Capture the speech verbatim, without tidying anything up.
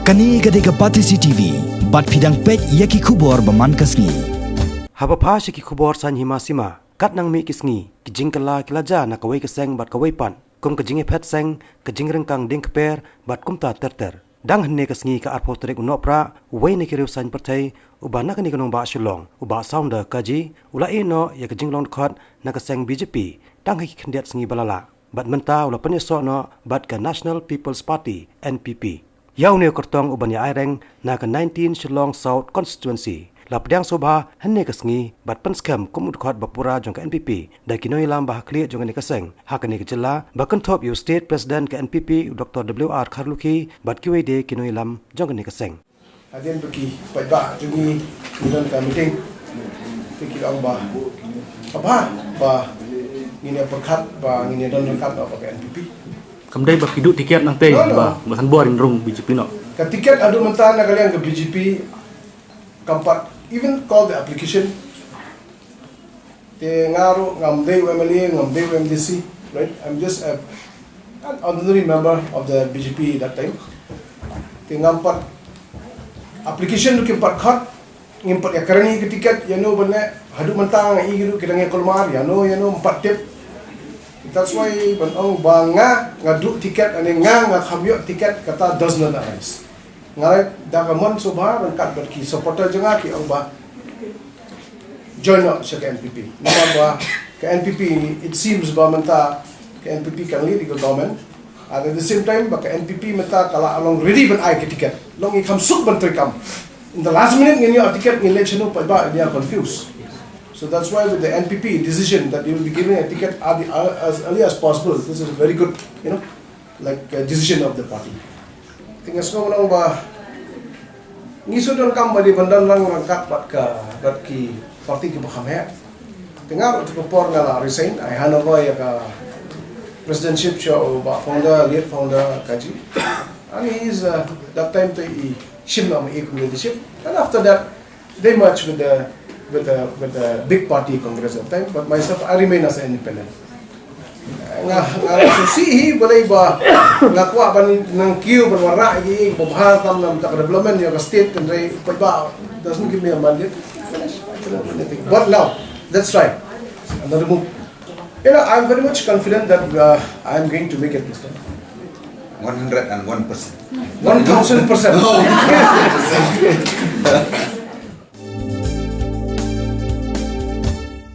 Kane ka dei ka Batesi T V, bad phi dang peit ïa ki khubor ba man ka sngi. Haba pha sha ki khubor saiñ hima sima, kat nang mih ki sngi, ki jingkylla ki la jia na kawei ka seng bad kawei pat, kum ka jingïaphet seng, ka jingryngkang dieng kper, bad kumta ter ter. Dang hynne ka sngi ka arphew tarik u Nohprah, uwei na ki riewsaiñ pyrthei, uba na kane ka nongbah Shillong, u Bah Sounder Kaji, u la ïeh noh ïa ka jinglong dkhot na ka seng B J P, tang ha ki khyndiat sngi ba la lah. Bad mynta u la pynïasoh noh bad ka National People's Party, N P P. Ïa une u kyrtong uban ïa aireng na ka nineteen Shillong South Constituency la pdiang sngewbha hynne ka sngi bad pynskhem kum u dkhot ba pura jong ka N P P da ki nongïalam ba hakhlieh jong kane ka seng ha kane ka jylla, ba kynthup ïa u State President ka N P P, u Doctor W R Kharlukhi, bad kiwei de ki nongïalam jong kane ka seng. Hadien ba ki paidbah jong ngi ki don ka meeting, te ki ong ba, ba, ba ngin ïa pyrkhat, ba ngin ïa don ryngkat noh bad ka N P P. Kam dei ba ki duh tiket nangtei. No, no. Ba, ba san bor in rung B J P noh. Ka tiket haduh mynta na ka liang ka B J P kam pat even call the application. Te nga ruh ngam dei u M L A, ngam dei u M D C, right? I'm just a, an ordinary member of the B J P that time. Te ngam pat, application ruh kim pat khot, ngim pat ïa kren ïa ka tiket, ïa no ban leh, haduh mynta nga i ruh ki dang ïa kulmar, ïa no, ïa no, ngim pat tip. That's why ban ong ba nga, nga duh tiket, ane nga, nga kham ïoh tiket, kata does not arise. Nga leit da ka mon sngewbha ryngkat bad ki supporter jong nga, ki ong ba join noh sha ka N P P. Namar ba ka N P P, it seems ba mynta ka N P P kan lead ïa ka government. And at the same time ba ka N P P mynta ka la long ready ban ai ka ticket. Long i kham suk ban trei kam. In the last minute ngin ïoh ticket, ngin leit shano pat ba, they are confused. So that's why with the N P P decision that they will be giving a ticket at the, as early as possible, this is very good, you know, like, uh, decision of the party. Te nga sngew nang ba ngi shu donkam ba dei ban don lang ryngkat bad ka, bad ki party kiba kham heh. Te nga ruh ha ka por nga la resign, I hand over ïa ka presidentship sha u Bah Founder, late Founder Kaji. And he is, uh, that time te i shim na ma i kum leadership. And after that, they merged with the, with the, with the big party Congress that time, but myself, I remain as an independent. Nga, nga la shu sih hi balei ba nga kwah ban nang kiew ban wanrah ïa ki ba bha tam na bynta ka development ïa ka state, hynrei paidbah doesn't give me a mandate. Finish. I cannot do anything. But now, let's try another move. You know, I'm very much confident that, uh, I'm going to make it this time. One hundred and one percent. One thousand percent.